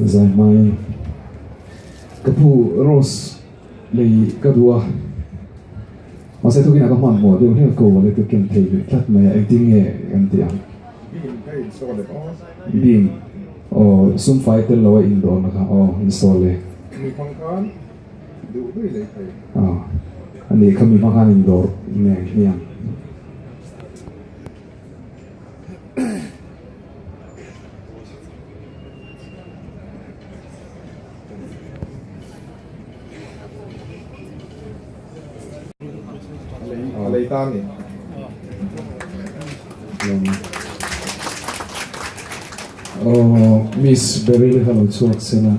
zai hmain ka pu Rose lei ka duh a, mahse tukin a ka hmanhmawh deuh hlek ko a le ka ken thei leh tlat mai a, engtin nge kan tih ang? Bean aw sumfai tel lo a indawrna kha aw insawl e. Duh duih leh thei. Aw ani kha mi hma khan indawr nen hian. A lei ta ni. Aw Miss Beryl kha lo chhuak sela.